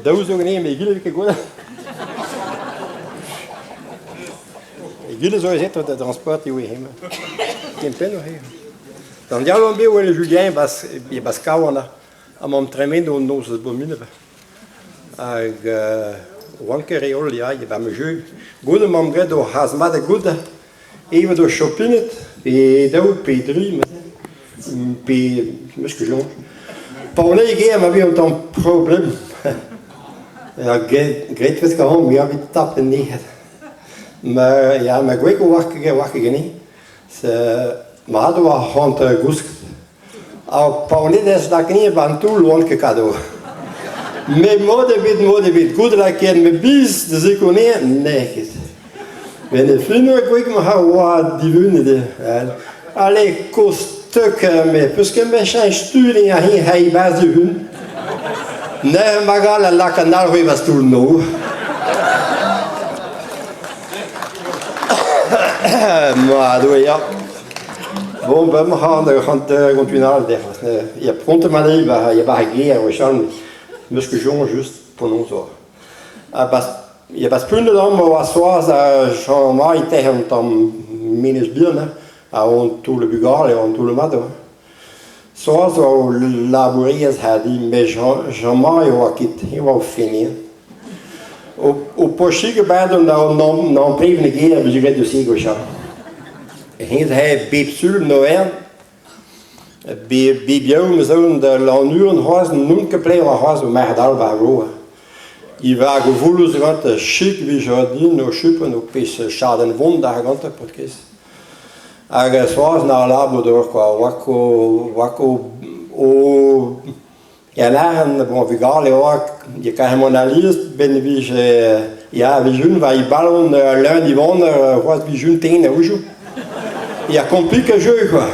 Daou zo ganin met egile 'vez ket gwelet. Egile zo aezet da drañsportiñ ivez hemañ. Kempenn oc'h eo. D'an diaoul on bet o welet Julien e-barzh Kawan amañ tremen an noz eus Bomineb. Hag oan ket re holl ya, e-barzh ma jeu. Goude 'mamp graet o c'has mat da goût evet o chopined, pe daou pe dri pe 'meus ket soñj. Pa on aet gêr ma vez un tamm problem. Ha graet 'vez ganeomp ya evit tap anezhe. Ma ya ma gwreg 'oar ket ganin. Mat e oa c'hoant gousket. Ha pa on aet ez lakaet 'ba an toull 'oan ket kado. Met mod ebet, mod ebet, goût lakaet ma biz da zekoneañ, n'eo ket. Met e fin oa gwreg ma oa divunet eo. Ale kozh teuk me peus ket bet cheñch tu din ar hin c'hei 'barzh du-hont. Neuze ma gall a lak an alc'hwez 'barzh toull noz. Mat eo ya. Bon ben ma c'hant gant un all dec'h. Ya prontet ma deiz 'ba ya 'ba ar gêr gwechall 'meus ket soñj just penaos oa. Ha 'ba ya 'ba Spundet amañ oa Soaz ha Jean-Marie tec'h un tamm menez bihan hein, ha on toull bugale on toull mat oa. Soaz oa o labourerez ha din met Jean-Marie oa ket, eñ oa o fenner. O pochig ebet on amprevan e gêr 'vije graet deus se gwechall. Hennezh aet bep sul Noël, bep yaou 'm eus aon da Lannuon c'hoazh n'on ket plev c'hoazh o merc'hed all war ar vro. I vag o voulouz gantañ chik 'vije din o chupenn o pezh chadenn vont d'ar gantañ paotr-kaezh. Hag Soaz 'na labour d'ober kwa, 'oa ko o Ya lâran bon vugale oa e kare mont alies 'benn 'vije ya 'vije war e balon leun Yvonne c'hoazh 'vije un den a-wechoù. Ya komplike jeu kwa.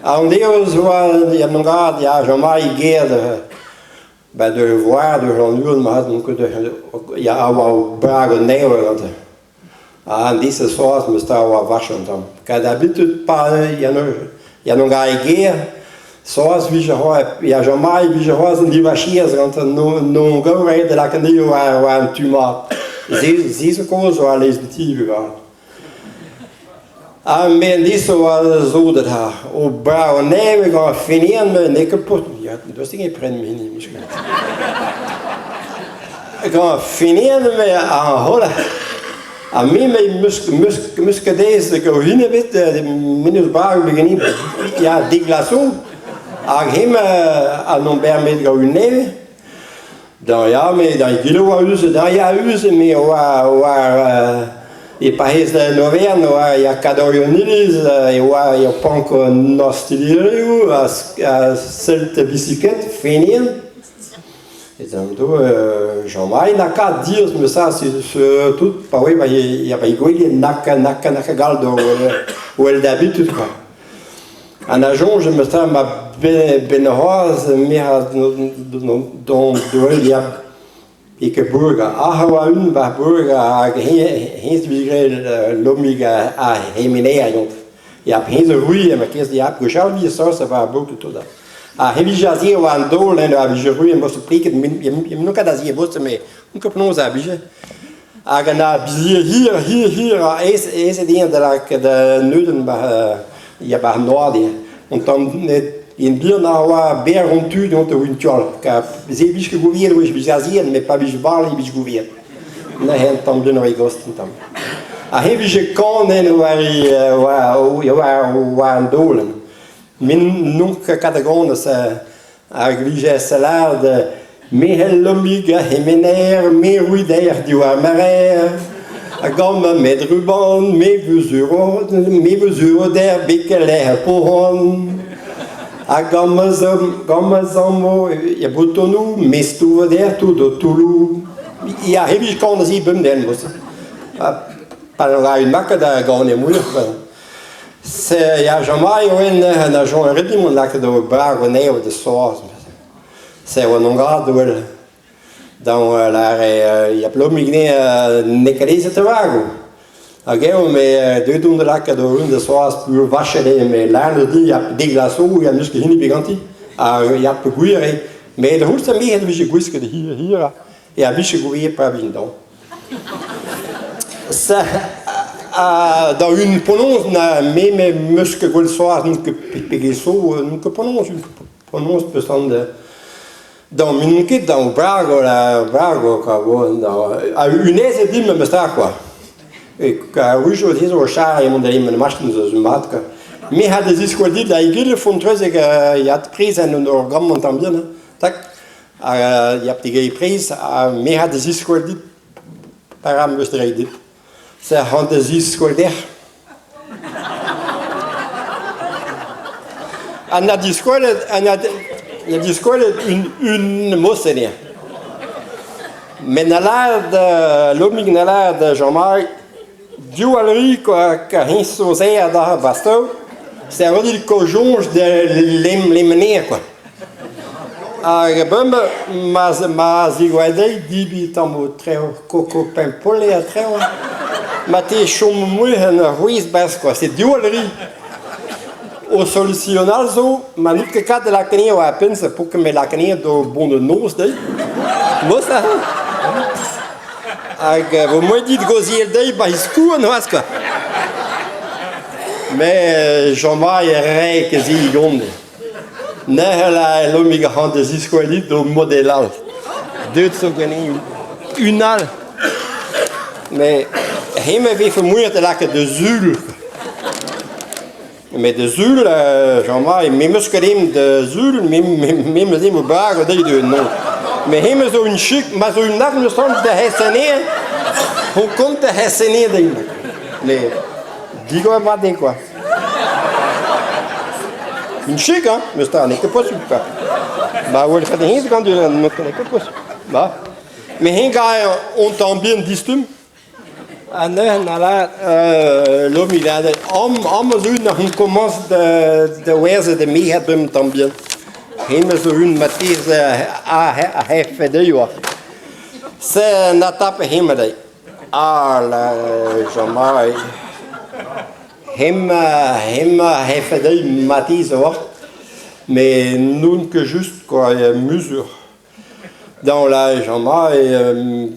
Ha an devezh oa ya mont grad ya Jean-Marie Gerd ba de voir de Jean-Luan mat donc ya a oa brag an nev gante. Ha an deiz soaz 'meus 'ta oa vach un tamm. Kad d'habitude pa ya n'on gare ger, soaz 'vije c'hoazh ya Jean-Marie 'vije c'hoazh un divachiez gantañ n'on gaou da lakaat anezho war an tu mat. Se zo kaoz oa lez an ti ivez. Ha me an deiz oa zodet ha o brav nevez gant ar fenian n'eo ket paotr ya daoust hag-eñ pren hini Gant ar fenian me ar holl ha me 'meus ket aes da gaout hini ebet mennoz brav ebet ganin ya deglaso hag hemañ an omber met gaout nevez Da ya, me da egile oa eus, da ya eus, me oa war e parrez Novern oa ya kadorioù an iliz, e oa e pank an ostilirioù ha sell bisiklett, fenien. Et do Jean-Marie n'a ket diaes me ça c'est tout pa oe ba ya ba gweliet nak nak nak gall do wel d'habitude quoi. Ha na soñj em eus tra ma benn c'hoazh me a dont da e ket bourgañ. Aze oa un 'ba bourgañ hag hennezh 'vije graet lomig ar c'hemener Ya, hennezh zo ruilh ma kez ya, gwechall 'vije sañset war ar bourk tout. Ha he vije aze war an daol a vije ruilh em boa pliket n'on ket aze bost met n'on ket penaos a vije. Hag an bizhier hir, hir, hir, aes, aes eo da lakaat neudenn 'ba ya 'ba an noad eo. Un tamm en bihan a oa berr an tu dont o intual. Ka se 'vije ket gouviet wech 'vije azeet met pa vije bale e vije gouviet. Neuze un tamm bihan e gost un tamm. Ha he vije kanet war war war an daolenn. Met n'on ket katagonez Hag vije salad me c'hell lommig ar c'hemener, me roit aer diwar ma rer. Ha gant ma medruban, me vuzuro, me vuzuro der bekeler poan. Ha gant ma zamm, gant ma zammo e boutonoù, me stouvo der tout o toulloù. Ya, hevij kan aze bemdez, moa. Pa ra un maket a gane muioc'h. Se ya Jean-Marie oen na Jean ret mont lakaet o brag anezho da soaz. Se oa non grad wel. Dañ lâre ya plomig ne n'eo ket aezet a vagoù. Hag eo me deuet on da lakaat o un da soaz pur vachet eo me lâret din ya deglasoù ya n'eus ket hini pe ganti. Ha ya peogwir eo Met da c'houlz merc'hed e vije gwisket hir-hirañ e a vije gouiet pa vin dañ. Da un penaos na me 'meus ket gwell soaz n'on ket pegen zo n'on ket penaos penaos 'peus an da n'on ket da brago la brago kwa bon ha unezet din memes tra kwa. A-wechoù ez zo char emañ da emañ machin zo mat kwa. Me ha da ziskouez dit da egile font-treuzek ya priz en ur gambr an tamm bihan hein tak. Ya pegeit priz ha me ha da ziskouez dit para 'm eus reiñ dit. Se c'hoant da ziskouez dec'h. Ha na diskouezet ha na na diskouezet un un mosenn eo. Met na lâret Lomig na lâret Jean-Marie diwall 'ri kwa ka eñ zo serr da Basteau se a ro dit kojoñj da lemm kwa. Hag bremañ ma zigouezh dezhi debriñ tammoù traoù koko pempolle ha traoù ma te chom mui en ur c'hwezh barzh kwa se diwall a ri. O solution all zo ma n'out ket kat da lakaat anezhañ war ar penn se po ket me lakaat anezhañ d'o bon da noz dezhi. Moz aze. Hag vo moaien dit gaozeal dezhi 'ba he skouarn c'hoazh kwa. Mais Jean-Marie rae ket se gant. Nec'hel a Lomig ac'hann da ziskouez dit d'ho model all. Deuet zo ganin un all. Met hemañ e vefe muioc'h da lakaat da sul. Met da sul, Jean-Marie, me 'meus ket ezhomm da sul, me me 'meus ezhomm ober dezhi da noz. Met hemañ zo un chik, ma zo un arm eus da hesenner, ho kont da hesenner din. Mais digor mat eo quoi. Un chik, hein, meus ta, n'eo ket posupl kwa. Ba welfet hennezh gant n'eo ket posupl. Ba. Met hen gae on tamm bihan distumm. Ha neuze na lâret Lomi lâret am am zo un ar komañs da da werzhet e merc'hed un tamm bihan. Hemañ zo un marteze a a c'heffe dezhi oa. Se na tape hemañ dezhi. Ah là, Jean-Marie. Hemañ hemañ c'heffe dezhi marteze oa. Met n'on ket just kwa muzur. Dans l'âge amañ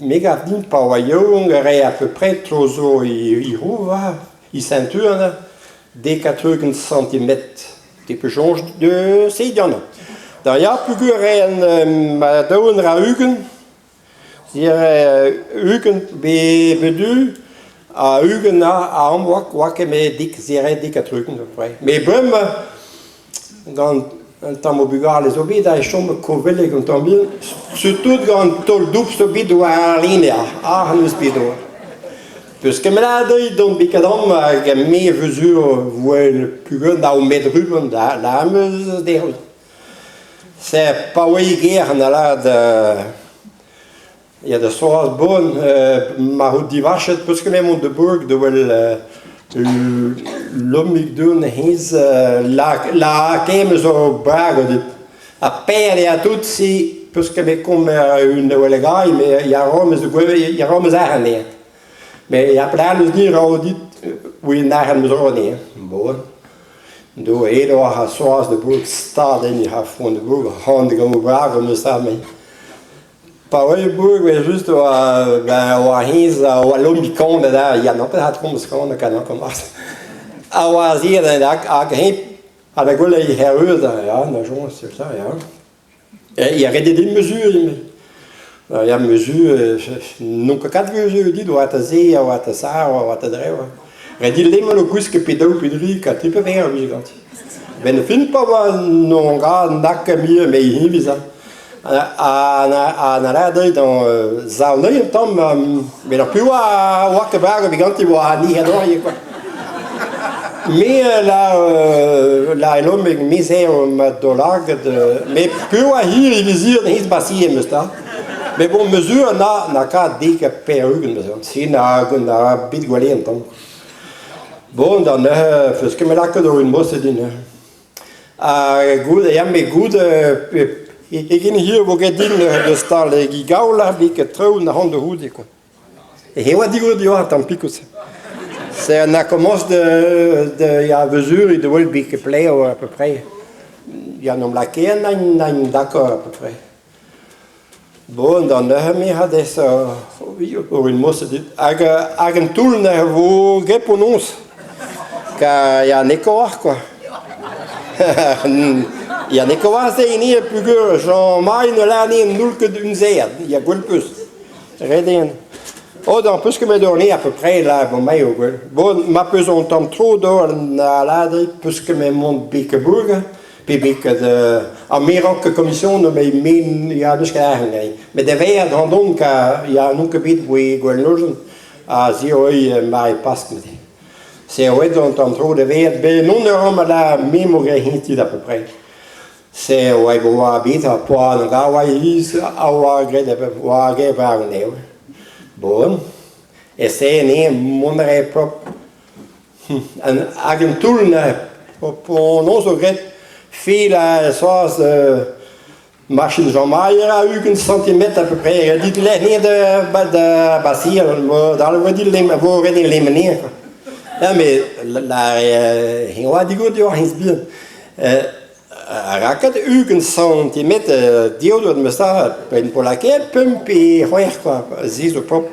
me 'gav din pa oa yaouank e rae à peu près tro zo e c'houva, e ceinture dek ha 30 santimetr. Te 'peus soñj deus se dianañ. Da ya peogwir e raen ma daou dra 20, 20 be du ha 20 a am oa oa ket met dik, se rae dek ha 30 à peu près. Met bremañ Gant un tamm o bugale zo bet ha e chom kovelek un tamm bihan, surtout gant taol-doubl zo bet war ar linea, ar n'eus bet oa. Peus kemenn deuit dont betek amañ hag me 'veuzur 'voe pugel daou metr ugent da da am eus dezho. Se pa oa e gêr na lâret Ya da soaz bon ma out divachet peus ket mont da bourk da wel Lomig Doun hennezh lakaet 'meus ur brag dit. Ha per eo tout se peus ket bet komz un welegailh met ya ro 'meus ya ro 'meus arc'hant eo. Met ya pelec'h 'meus dit ro dit oui arc'hant 'meus roet eo. Bon. Do aet oc'h a soaz da bourk stad enni ha font da bourk c'hoant da gaout brag 'meus ta me. Pa oa bourk evel-just oa ben oa hennezh a oa Lomig kanet ha ya n'on ket hat komz kanet kanet komz. A oa azeet hag eñ ha da gwell e herveuz ya da soñj c'est ça ya. Ya ret eo din mezuriñ ya mezur n'on ket kat mezur dit oa ta se oa ta sa oa ta drev. Ret eo lemel o gwisk pe daou pe dri ka tri pe ver a ganti. Benn ar fin pa oa n'on gra nak mui me hiviz ha. Ha na lâret dezhi dañ sav neuze un tamm met ar piv a oa ket brav evit ganti oa ni a kwa. Me la la elomeg me eo ma daoulagad met piv a hir e vizir n'hez basi em eus ta. Met bon mesure na na kat dek ha pevar-ugent neuze. Se na na bet gwallet un tamm. Bon da neuze 'feus ket me lakaet ur moset din. Ha goude, ya met goude e hir vo ket din deus tal e gaol ha vez ket traoù na c'hoant da c'houde kwa. E oa digoret diwar an tamm pikous. C'est na komañs de de ya vezuriñ da welet bet ket plev à peu près. Ya n'omp lakaet nain d'accord à peu près. Bon, da neuze me a dez ur mosse dit. Hag hag an toull neuze vo get penaos. Ka ya n'eo ket war quoi. Ya n'eo ket war se hini peogwir Jean-Marie ne lâr ne n'houl ket un zerr, ya gwell peus. Ret eo. Oh, d'an peus ket bet orné à peu près là, bon mai eo gwell. Bon, ma peus un tamm tro d'ober an aladri, peus ket met mont Bikeburg, pe beket ar merañ ket komision met me ya n'eus ket arc'hant anezhi. Met da vezañ randon ka ya n'on ket bet voe gwall ha se eo mare Pask neuze. Se oet an tamm tro da vezañ bet non eur amañ da me 'mo graet heñtit à peu près. Se oa oa bet ar poan hag a oa iliz a oa graet oa graet war anezho. Bon, e-se anezhañ mont a rae propr. Hag un toull neuze, penaos zo graet fil ha soaz machin Jean-Marie a 20 santimetr à peu près dit lec'h da da basial dal vo dit lem vo ret din lem anezhañ quoi. Ya met la eñ oa digoret deoc'h hennezh bihan. A-rakat 20 santimetr div meus da penn po lakaet pemp pe c'hwec'h kwa, se zo propr.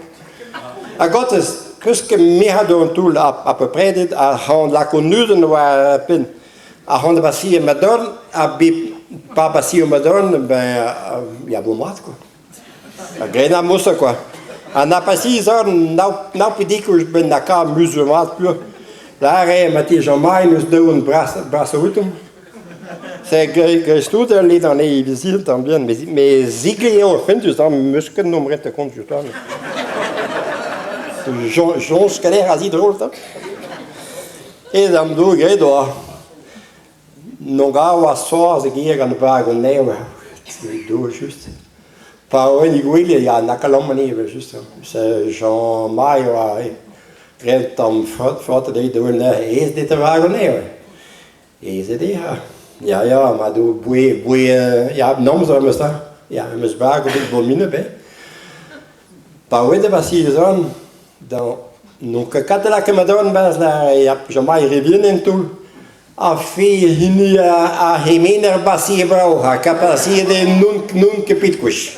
Ha gantez, peus ket merc'hed an toull à peu près dit ar c'hant lako neudenn war penn. Ar c'hant da basiñ ma dorn ha bep pa basio ma dorn ben ya vo mat kwa. A-grenn ar moused kwa. Ha na pasiñ zorn nav pe dek ouzh benn lakaat muzul mat pur. Lâret eo ma ti Jean-Marie n'eus daouarn bras bras outo. Se dreist-tout ul ledan eo vizit an bihan met zigli eo fentus ha 'meus ket 'n omp ret kont dioutañ. Soñj skaler a zidroll 'ta. Ez am do graet oa. N'on gav a soaz e-giz gant vag an neñv just. Pa oan e gwele ya na kalon evel-just. Jean-Marie oa graet tamm frot dezhi da welet aes dit vag an neñv. Aes eo dezhi ha. Ya ya ma do boe boe ya an amzer memes tra. Ya meus bag ebet bominapl eh. Pa oa da Vasilhezan da n'on ket kat da lakaat ma dorn 'barzh ya Jean-Marie re vihan en toull. Ha fe hini ar c'hemener basier brav ha kapasiet eo n'on ket bet gwech.